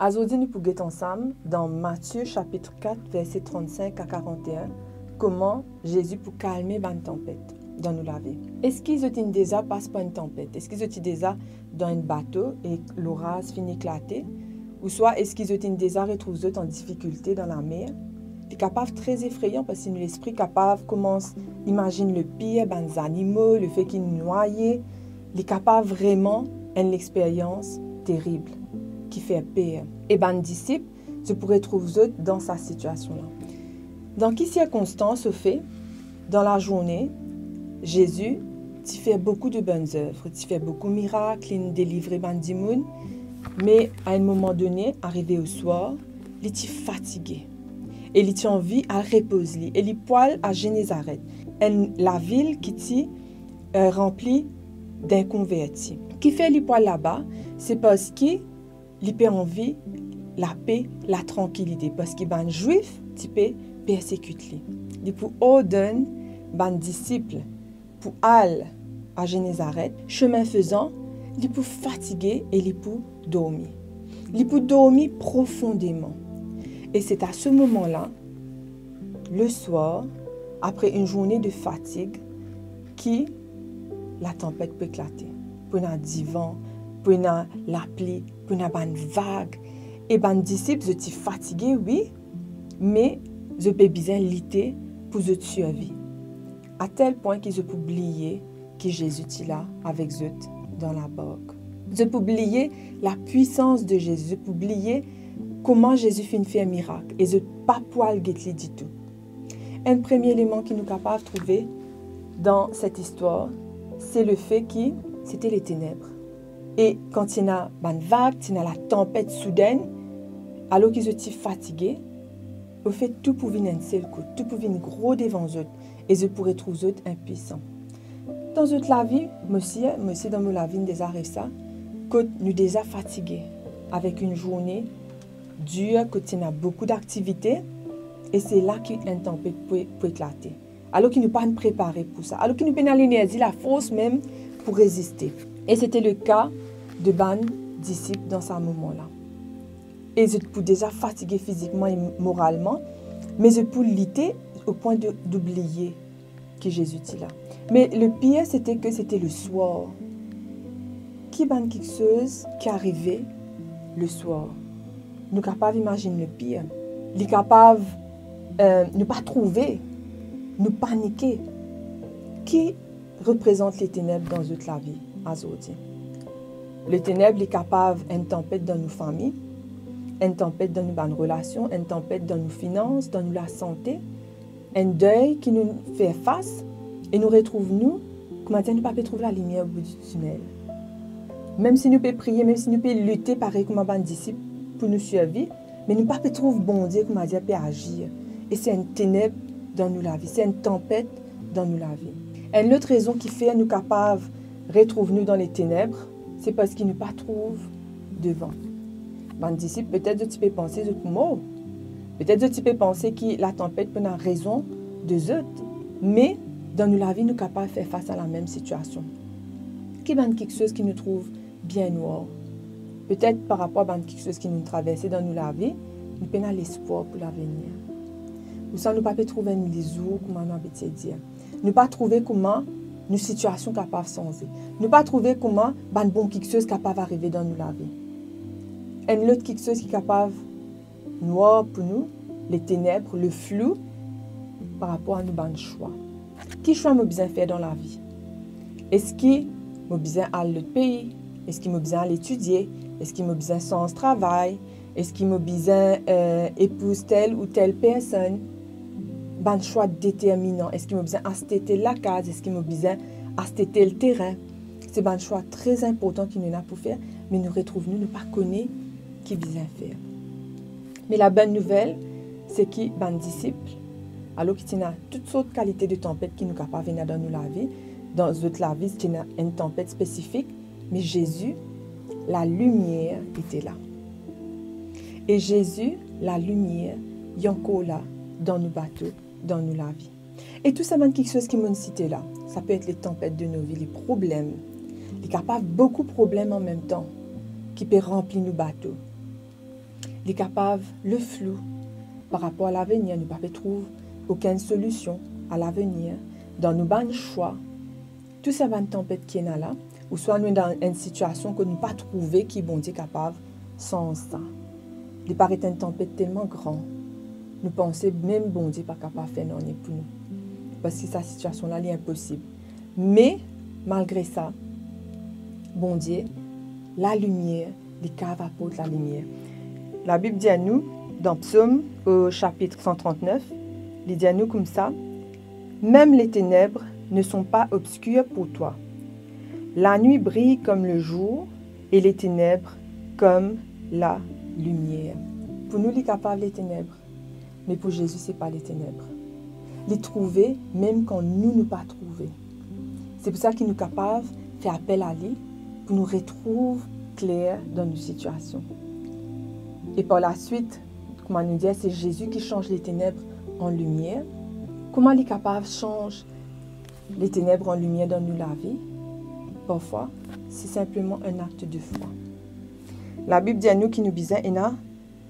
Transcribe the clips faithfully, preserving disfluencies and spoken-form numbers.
Azordi nou pou get ansam dan Matie sapit kat, verse trannsenk a karant-e-enn, kouma Zezi pou kalme bann tanpet dan nou lavi. Eski zot inn deza pas par enn tanpet? Eski zot ti deza dan enn bato e loraz finn eklate? Ouswa eski zot inn deza retrouv zot an difikilte dan lamer? Li kapav tre efreyan, parski nou lespri kapav koumans imazinn lepir, bann zanimo, lefe ki nou nwaye. Li kapav vreman enn lexperyans terib ki fer per. E bann disip, zot pou retrouv zot dan sa sitiasion la. Dan ki sirkonstans, ofe, dan lazourne, Zezi ti fer boukou de bonn zev, ti fer boukou mirak, linn delivre bann dimoun, me a enn moman done, arive oswar, li ti fatige e li ti anvi al repoz li, e li pou al a Genezaret, enn lavil ki ti, eh, ranpli d'inkonverti. Kifer li pou al laba? Se parski li pe anvi lape, latrankilite, parski bann Zwif ti pe persekit li. Li pou ordenn bann disip pou al a Genezaret, sime fezan, li pou fatige e li pou dormi. Li pou dormi profondeman. E se a se moman la, leswar, apre enn zourne de fatig, ki latanpet pou eklate. Pou ena divan, pou ena lapli, pou ena bann vag. E bann disip, zot ti fatige, wi, me zot pe bizin lite pou zot sirvi. A tel pwin ki zot pou bliye ki Zezi ti la avek zot dan labark. Zot pou bliye lapwisans de Zezi, zot pou bliye kouma Zezi finn fer mirak, e zot pa pou al get li ditou. Enn premie eleman ki nou kapav trouve dan set istwar, se lefe ki se ti leteneb. E kan ti ena bann vag, ti ena latanpet soudenn, alor ki zot ti fatige, ofet, tou pou vinn enn sel kou, tou pou vinn gro devan zot, e zot pou retrouv zot inpwisan. Dan zot lavi, mo osi, mo osi dan mo lavi, inn deza ariv sa, kot nou deza fatige avek enn zourne dir, kot ti ena boukou daktivite, e se la ki enn tanpet pou, pou eklate. Alor ki nou pa'nn prepare pou sa, alor ki nou pena lenerzi, lafors mem pou reziste. E se ti leka de bann disip dan sa moman la. E zot pou deza fatige fizikman e moralman, me zot pou lite o pwin de, de bliye ki Zezi ti la. Me lepir, se ti ki se ti leswar. Ki bann kiksoz ki arive leswar? Nou kapav imazinn lepir. Li kapav, eh, nou pa trouve, nou panike. Ki reprezant leteneb dan zot lavi azordi? Leteneb, li kapav enn tanpet dan nou fami, enn tanpet dan nou bann relasion, enn tanpet dan nou finans, dan nou lasante, enn dey ki nou fer fas, e nou retrouv nou, koumadir, nou pa pe trouv lalimier o bout di tinel. Mem si nou pe priye, mem si nou pe lite parey kouma bann disip pou nou sirviv, me nou pa pe trouv Bondie, koumadir, pe azir. E se enn teneb dan nou lavi, se enn tanpet dan nou lavi. Enn lot rezon ki fer nou kapav retrouv nou dan leteneb, se parski nou pa trouv devan. Bann disip, petet zot ti pe panse zot pou mor. Petet zot ti pe panse ki latanpet pou ena rezon de zot. Me dan nou lavi, nou kapav fer fas a lamem sitiasion. Ki bann kiksoz ki nou trouv bien nwar? Petet par rapor a bann kiksoz ki nou traverse dan nou lavi, nou pena lespwar pou lavenir. Ouswa nou pa pe trouv enn lizour, kouma nou abitie dir. Nou pa trouve kouma nou sitiasion kapav sanze. Nou pa trouve kouma bann bon kiksoz kapav arive dan nou lavi. Enn lot kiksoz ki kapav nwar pou nou, leteneb, leflou, par rapor a nou bann swa. Ki swa mo bizin fer dan lavi? Eski mo bizin al lot pei? Eski mo bizin al etidie? Eski mo bizin sanz travay? Eski mo bizin, eh, epouz tel ou tel personn? Bann swa determinan. Eski mo bizin aste tel lakaz? Eski mo bizin aste tel terin? Se bann swa tre inportan ki nou ena pou fer, me nou retrouv nou, nou pa kone ki bizin fer. Me labonn nouvel, se ki bann disip, alor ki ti ena tou sort kalite de tanpet ki nou kapav ena dan nou lavi, dan zot lavi, ti ena enn tanpet spesifik, me Zezi, lalimier, li ti la. E Zezi, lalimier, li ankor la dan nou bato, dan nou lavi. E tou sa bann kiksoz ki mo'nn site la, sa pe et letanpet de nou vi, leproblem. Li kapav boukou problem anmemtan ki pe ranpli nou bato. Li kapav leflou par rapor a lavenir, nou pa pe trouv okenn solision a lavenir. Dan nou bann swa, tou sa bann tanpet ki ena la, ouswa nou dan enn sitiasion kot nou pa trouve ki Bondie kapav sanz sa. Li paret enn tanpet telman gran, nou panse mem Bondie pa kapav fer nanye pou nou, parski sa sitiasion la, li inposib. Me, malgre sa, Bondie, lalimier, li kapav aport lalimier. Labib dir nou, dan Psom, o sapit san trant-nef, li dir nou koumsa, « Même les ténèbres ne sont pas obscures pour toi. La nuit brille comme le jour et les ténèbres comme la lumière. » Pou nou, li kapav leteneb, me pou Zezi, se pa leteneb. Li trouve mem kan nou, nou pa trouve. Se pou sa ki nou kapav fer apel a li pou nou retrouv kler dan nou sitiasion. E par laswit, kouma nou dir, se Zezi ki sanz leteneb an limier. Kouma li kapav sanz leteneb an limier dan nou lavi? Parfwa, se sinpleman enn akt de fwa. Labib dir nou ki nou bizin ena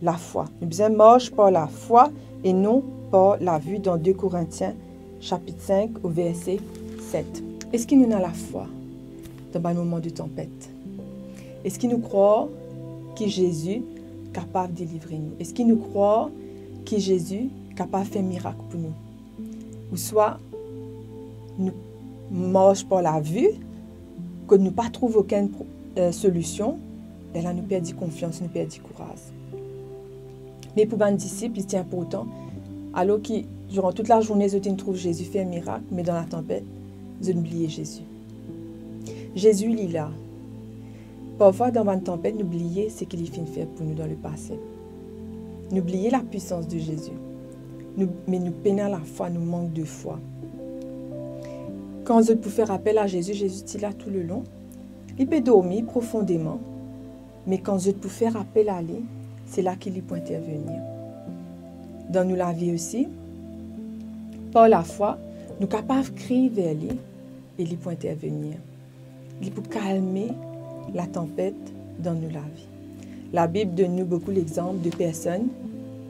lafwa. Nou bizin mars par lafwa e non par lavi, dan de Korintien sapit sink, o verse set. Eski nou ena lafwa dan bann moman de tanpet? Eski nou krwar ki Zezi kapav delivre nou? Eski nou krwar ki Zezi kapav fer mirak pou nou? Ouswa nou mars par lavi, kot nou pa trouv okenn pro-, eh, solision, lerla nou perdi konfians, nou perdi kouraz. Me pou bann disip, li ti inportan, alor ki diran tout lazourne zot inn trouv Zezi fer mirak, me dan latanpet, zot inn bliye Zezi. Zezi, li la. Parfwa, dan bann tanpet, nou bliye seki li finn fer pou nou dan lepase. Nou bliye lapwisans de Zezi. Nou, me nou pena lafwa, nou mank de fwa. Kan zot pou fer apel a Zezi, Zezi ti la toulelon. Li pe dormi profondeman, me kan zot pou fer apel a li, se la ki li pou intervenir. Dan nou lavi osi, par lafwa, nou kapav kriy ver li e li pou intervenir. Li pou kalme latanpet dan nou lavi. Labib donn nou boukou lexanp de personn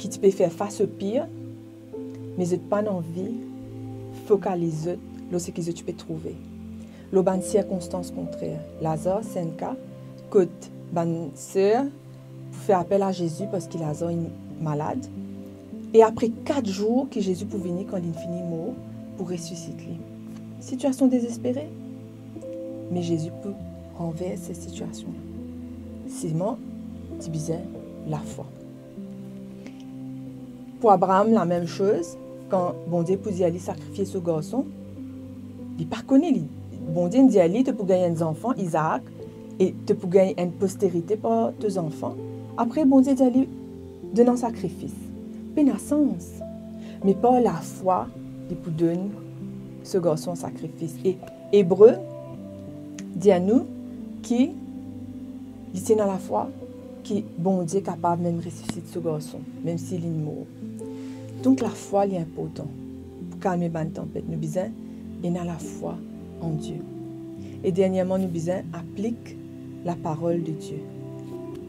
ki ti pe fer fas o pir, me zot pa'nn anvi fokaliz zot lor seki zot ti pe trouve, lor bann sirkonstans kontrer. Lazar, se enn ka kot bann ser pou fer apel a Zezi parski Lazar inn malad. E apre kat zour ki Zezi pou vini kan linn fini mor, pou resisit li. Sitiasion dezespere, me Zezi pou ranvers se sitiasion la. Selman, ti bizin lafwa. Pou Abraam, lamem soz, kan Bondie pou dir li sakrifie so garson, li pa kone li. Bondie dir li, to pou gagn enn zanfan, Izaak, e to pou gagn enn posterite par to zanfan. Apre, Bondie dir li, donn an sakrifis. Pena sans. Me par lafwa, li pou donn so garson an sakrifis. E Ebre dir nou ki li ti ena lafwa ki Bondie kapav mem resisit so garson, mem si linn mor. Donk, lafwa, li inportan pou kalme bann tanpet. Nou bizin ena lafwa an Die. E dernierman, nou bizin aplik laparol de Die.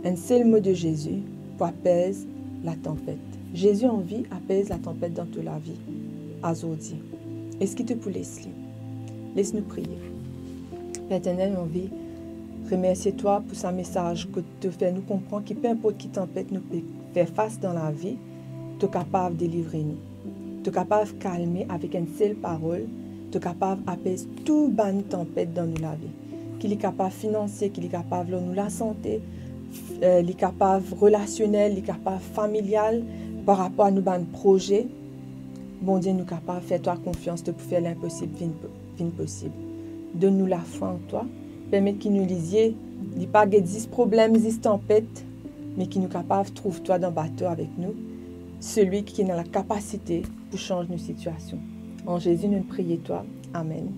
Enn sel mo de Zezi pou apez latanpet. Zezi anvi apez latanpet dan to lavi azordi. Eski to pou les li? Les nou priye. Per Eternel, nou anvi remersie twa pou sa mesaz kot to fer nou konpran ki pe inport ki tanpet nou pe fer fas dan lavi, to kapav delivre nou. To kapav kalme avek enn sel parol, to kapav apez tou bann tanpet dan nou lavi. Ki li kapav finansie, ki li kapav lor nou lasante, eh, li kapav relasionel, li kapav familial, par rapor a nou bann proze. Bondie, nou kapav fer twa konfians, to pou fer linposib vinn, vinn posib. Donn nou lafwa an twa, permet ki nou lizie, li pa get zis problem, zis tanpet, me ki nou kapav trouv twa dan bato avek nou, selwi ki ena lakapasite pou sanz nou sitiasion. An Zezi, nou priye twa. Amen.